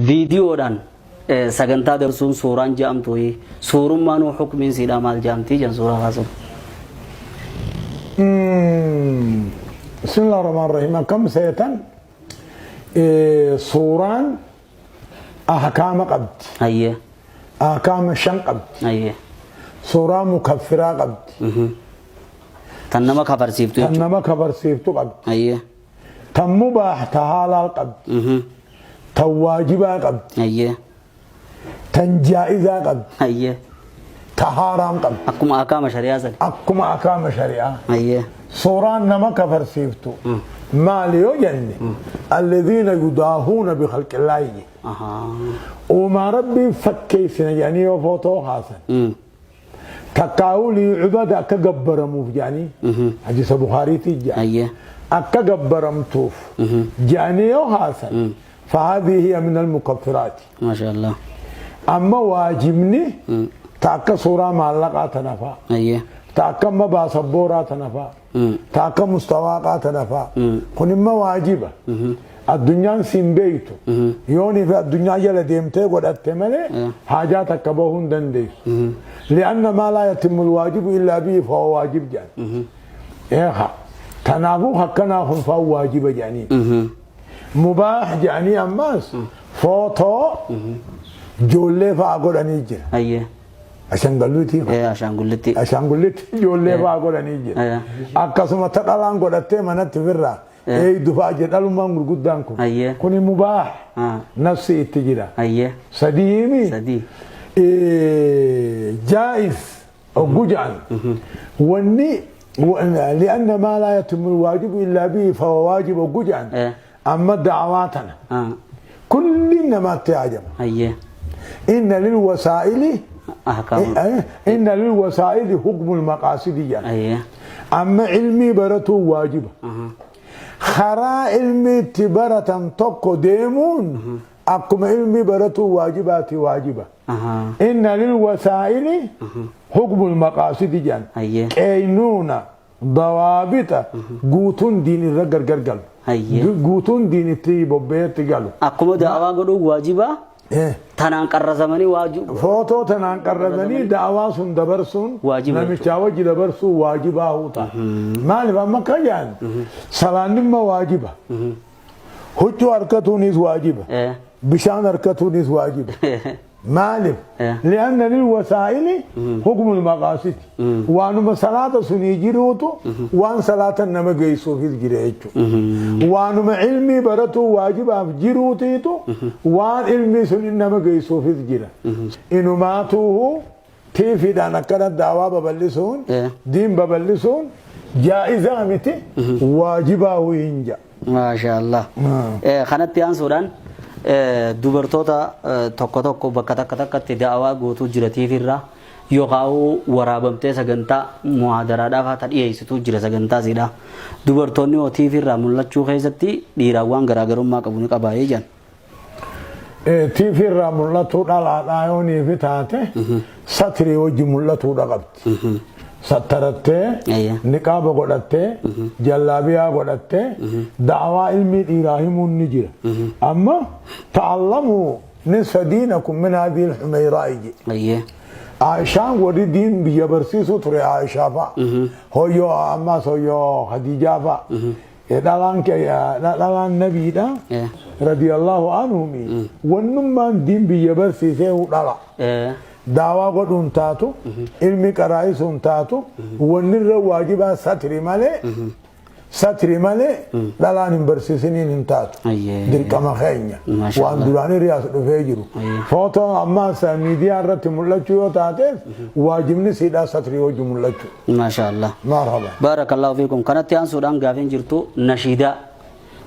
Viidiyoodhaan sagantaa dabarsuun suuraan ja'amtu wayii suurummaanuu hukmiin siidhaa maal ja'amtii jan suuraa kaasuun. Bismillah ar-Rahmaan ar-Rahiim. Akkam seetan suuraan ahkaama qabdi. Hayyee. Ahkaama shan qabdi. Hayyee. Suuraa mukaffiraa qabdi. Tan nama kafarsiiftu Tan jechuudha. nama kafarsiiftu qabdi. Hayyee. Tan mubaah ta haalaal qabdi. Tan waajibaa qabdi. Hayyee. Tan jaa'izaa qabdi. Hayyee. Ta haaraam qabdi. Akkuma akaama shari'aa sani. Akkuma akaama shari'aa. Hayyee. Suuraan nama kafarsiiftu maali yoo jenne alladhiina yudaahuuna bikhalqillaahi Ahaa. uumaa rabbii fakkeessina jedhanii yoo footoo kaasan Takkaahuu liyucbada akka gabbaramuuf jedhanii hadiisa Bukhaariitii jedha. Hayyee. Akka gabbaramtuuf jedhanii yoo haasan fahaadhii hiya min almukaffiraati. Maasha Allah. Amma waajibni ta akka suuraa maallaqaa tana fa'a. Hayyee. Ta akka amma baasabbooraa tana fa'a. Ta akka mustawaaqaa tana fa'a. Kun imma waajiba. Addunyaan siin beektu. Yoonii fi addunyaa jala deemtee godhatte malee haajaa takka bahuu hin dandeessu. Li'anna maa laa yatimmu alwaajibu illaa bihi fahuwa waajib jedhan. Eeha. Tanaafuu akkanaa kun fa'aa waajiba jedhanii. Mubaah jedhanii ammaas footoo ijoollee fa'aa godhanii jira. Hayyee. Ashangalluutii Ee ashaangullitti. Ashaangullitti ijoollee fa'aa godhanii jira. Akkasuma ta dhalaan godhattee manatti firraa eeydu fa'aa jira dhalummaan gurguddaan kun. Hayyee. Kuni mubaah nafsi itti jira. Hayyee. Sadiimi Sadii. jaa'iz oggu ja'an wanni li'anna maa laa yatimmu alwaajibu illaa bihi fahuwa waajib oggu ja'an amma da'awaa tana kulli namaatti haajama. Hayyee. Inna lil wasaa'ili Ahkaamu. inna lil wasaa'ili hukmul maqaasidi jedhan. Hayyee. Amma ilmii baratuun waajiba. Karaa ilmii itti baratan tokko deemuun akkuma ilmii baratuun waajibaati waajiba. Inna lil wasaa'ili hukmul maqaasidi jedhan. Hayyee. Qeeynuuna dawaabita guutuun diin irra gargar galu. Hayyee. Guutuun diin itti bobbeetti galu. Akkuma da'awaa godhuun waajibaa tanaan qarrasamanii waajib. Footoo tanaan qarrazanii da'awaa sun dabarsuun Waajiba namichaa wajji dabarsuun waajibaa huuta. Maaliif amma akka jedhan salaannimma waajiba. Huccuu harkatuunis waajiba. Bishaan harkatuunis waajiba. Maaliif? Li'anna lil wasaa'ili hukmul maqaasidi. Waanuma salaata sunii jiruutu waan salaata nama geessuufis jira jechuudha. Waanuma ilmii baratuu waajibaaf jiruutiitu waan ilmii sun nama geessuufis jira. Inumaatuuhu tiifiidhaan akkana daawaa babal'isuun diin babal'isuun jaa'izaa miti waajibaa hin ja'a. Maasha Allah. Kanatti aansuudhaan dubartoota tokko tokko bakka takka takkatti da'awaa gootuu jira TV irraa yookaan waraabamtee sagantaa muhaadaraadhaaf haa dhiyeessitu jira sagantaa siidha. Dubartoonni hoo TV irraa mul'achuu keessatti dhiiraan waan garaagarummaa qabu ni qabaayee jedhan. TV irraa mul'atuu dhalaadhaa yoonii fi taate satrii wajji mul'atuudha qabdi. Sattarattee, niqaaba godhattee, jallaabiyaa godhattee da'awaa ilmii dhiiraa himuun ni jira. Amma ta'allamuu nisfa diinakum min hadhihi al-humayraa'i jedhe. Aishaan warri diin biyya barsiisuu ture Aishaa fa'a. Hoyyoo ammaas hoyyoo Khadiijaa fa'a. Dhalaan dhalaan nabiidha radiyallahu anhumi wannummaan diin biyya barsiisee dhala. Daawaa godhuun taatu ilmi qaraa'isuun taatu wanni irra waajibaa satri malee satri malee dhalaan hin barsiisiniin hin taatu. Dirqama keenya waan duraanii riyaas dhufee jiru. Footoo ammaas miidiyaa irratti mul'achuu yoo taateef waajibni siidhaa satrii wajji mul'achuu. Maashaa Allah. Marhaba. Barakallahu fiikum. Kanatti aansuudhaan gaafiin jirtu nashiidaa.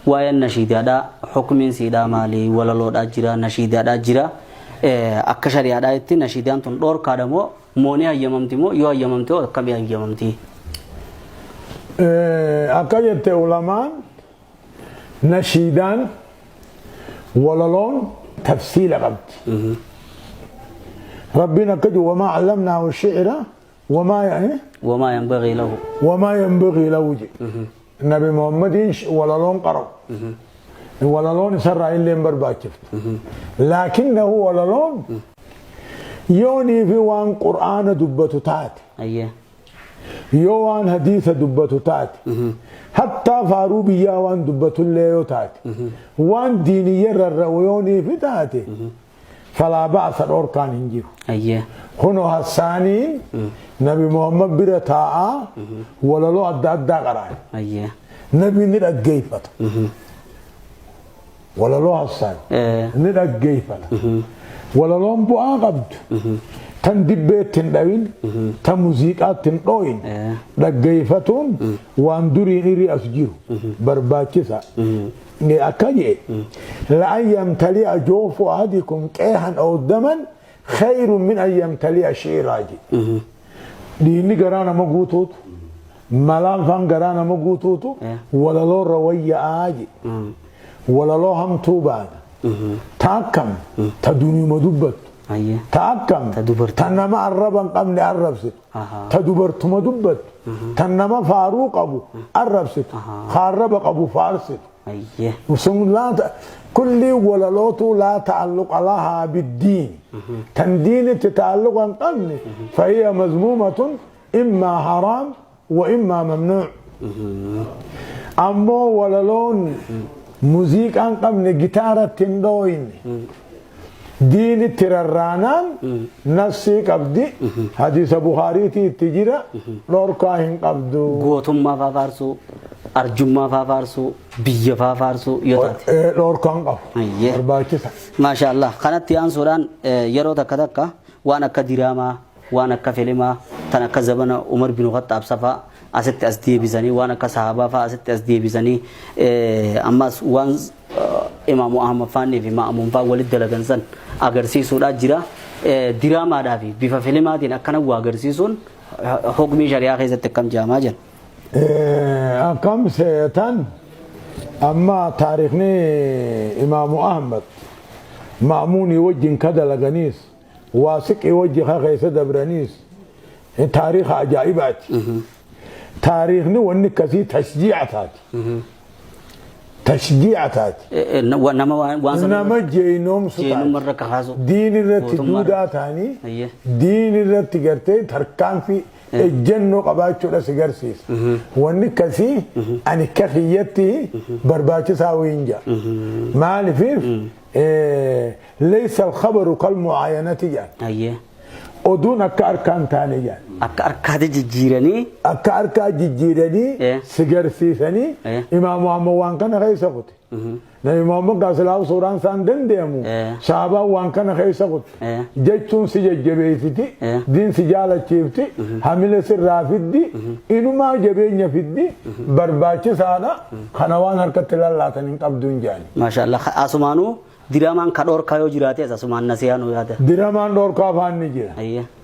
Waa'een nashiidaadhaa hukmiin siidhaa maali? Walaloodhaa jira, nashiidaadhaa jira. Akka shari'aadhaa itti nashiidaan tun dhoorkaadha moo moo ni hayyamamti moo yoo hayyamamte hoo akkamii hayyamamti? Akka jette ulamaan nashiidaan walaloon tafsiila qabdi. Rabbiin akka jiru wamaa allamnaahu shi'ira Wamaa eh? Wamaa yanbagii lahu. Wamaa yanbagii lahu jedhe. Nabi Muhammadiin walaloon qara'u. Walaloon isarraa illee hin barbaachiftu. Laakinnahu walaloon yoonii fi waan Qur'aana dubbatu taate, yoo waan hadiisa dubbatu taate, hattaa faaruu biyyaa waan dubbatullee yoo taate, waan diiniyya rarra'u yoonii fi taate, falaa ba'asa, dhorkaan hin jiru. Kunoo Hassaaniin Nabi Muhammad bira taa'aa walaloo adda addaa qara'an. Nabi ni dhaggeeffata. Walaloo Hassaan ni dhaggeeffata. Walaloon bu'aa qabdu, tan dibbeetti hin dhawin, tan muziiqaatti hin dhooyin, dhaggeeffatuun waan duriin irri as jiru barbaachisa. Akka jee, la'an yamtali'a joofu ahadikum qeehan aw daman khayrun min an yamtali'a shi'raa je. Dhiigni garaa nama guutuutu, malaan faan garaa nama guutuutu walaloorra wayya'aa je. Walaloo hamtuu baana. Ta akkam ta duniyuma dubbattu. Ta akkam Ta dubartii. Ta nama arraba hin qabne arrabsitu. Ta dubartuma dubbattu. Ta nama faaruu qabu arrabsitu. Ka arraba qabu faarsitu. Sun laa kulli walalootu laa ta'alluqa lahaa biddiin. Tan diinitti ta'alluqa hin qabne, fahiya mazmuumatun, immaa haraam wa immaa mamnuu. Ammoo walaloon muziiqaa hin qabne, gitaaratti hin dhooyne, diinitti rarraanaan nassii qabdi, hadiisa Buhaariitii itti jira, dhorkaa hin qabdu. Gootummaa faa faarsuu, arjummaa faa faarsuu, biyya faa faarsuu yoo taate. Dhorkaa hin qabu. Barbaachisa. Maasha Allah. Kanatti aansuudhaan yeroo takka takka waan akka diraamaa, waan akka filimaa, tan akka zabana Umar bin Khattaab safaa asitti as deebisanii, waan akka sahabaa faa asitti as deebisanii, ammas waan Imaamu Ahmad faannii fi Ma'amuun faa walitti dalagan san agarsiisuudhaa jira. Diraamaadhaa fi bifa filimaatiin akkana waa agarsiisuun hukmii shari'aa keessatti akkam jaamaa jira? Akkam seetan, amma taarikhni Imaamu Ahmad Ma'muunii wajjin ka dalaganiis, Waasiqii wajji ka keessa dabraniis taariikha ajaa'ibaati. Taariikhni wanni akkasii tashjiica taati. Tashjiica taati. Nama waan sana Nama jeeynoomsu taati. Jeenummarra kakaasu. Diin irratti Mootummaa duudaa ta'anii diin irratti gartee tarkaanfii ejjennoo qabaachuudha si garsiisa. Wanni akkasii ani akka kiyyatti barbaachisaa wayiin jira. Maaliif, laysa al-khabaru kal mu'aayanati jedhan. Oduun akka harkaan taane jedhan. Akka harkaatti jijjiiranii. Akka harkaa jijjiiranii si garsiisanii. Imaamu Ahmad waan kana keessa kute. Nabi Muhammad gaasilaa suuraan isaan danda'amu sahabaan waan kana keessa kute. Jechuun si jajjabeessiti, diin si jaalachiifti, hamile sirraa fiddi, inumaa jabeenya fiddi, barbaachisaadha. Kana waan harkatti lallaatan hin qabdu hin jedhani. Maasha Allah. Asumaanuu diraamaan ka dhorkaa yoo jiraates asumaan nasihaa nu yaada. Diramaan dhorkaa afaan ni jira.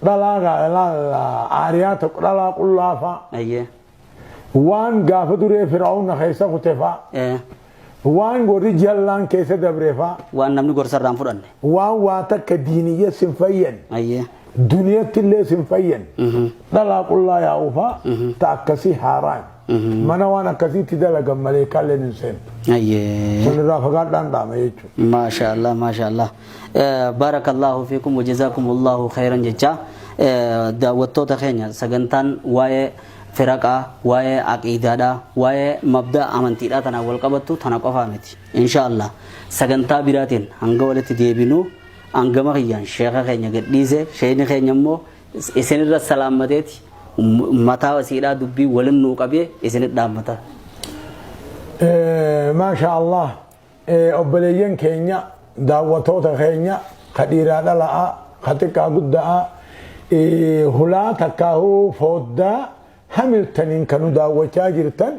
Dhalaa aariyaa tokko, dhalaa qullaa fa'a. Waan gaafa duree Fir'aawna keessa kute fa'a. Waan warri jallaan keessa dabre fa'a. Waan namni gorsa irraa hin fudhanne. Waan waa takka diiniyya sin fayyanne. Duniyatti illee sin fayyanne. Dhalaa qullaa yaa'u fa'a ta akkasii haaraan. Mana waan akkasiitti dalagan malee kalleen hin seentu. Sun irraa fagaadhaan dhaama jechuudha. Maasha Allah, maasha Allah. Baarakallahu fiikum wa jazaakumullahu khairan jecha daawwattoota keenya, sagantaan waa'ee firaqaa, waa'ee aqiidaadhaa, waa'ee mabdaa amantiidhaa tanaan wal qabattu tana qofaa miti. Insha Allah sagantaa biraatiin hanga walitti deebinuu, hangama kiyyaan sheeka keenya gadhiise, sheekni keenya immoo isinirra salaammateeti mataa wasiidhaa dubbii walin nuu qabee isinit dhaammata. Maasha Allah, obboleeyyan keenya, daawwattoota keenya, ka dhiiraa dhala'aa, ka xiqqaa guddaa, hulaa takkaahuu fooddaa Hamiltaniin kan nu daawwachaa jirtan,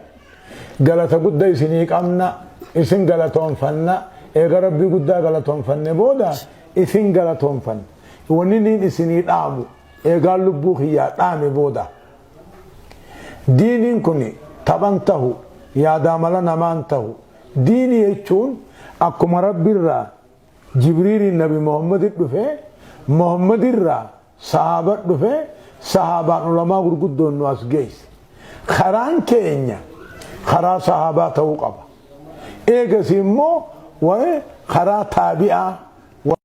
galata guddaa isinii qabna, isin galatoonfanna. Eega Rabbii guddaa galatoonfanne booda isin galatoonfanna. Wanni niin isinii dhaamu, eegaan lubbuu kiyyaa dhaame booda, diiniin kun taphan tahu, yaadaa mala namaan tahu. Diinii jechuun akkuma Rabbirraa Jibriiliin Nabi Muhammadit dhufe, Muhammadirraa sahaabat dhufe, sahaabaan ulamaa gurguddoon nu as geesse. Karaan keenya karaa sahaabaa ta'uu qaba. Eegas immoo waa'ee karaa taabi'aa.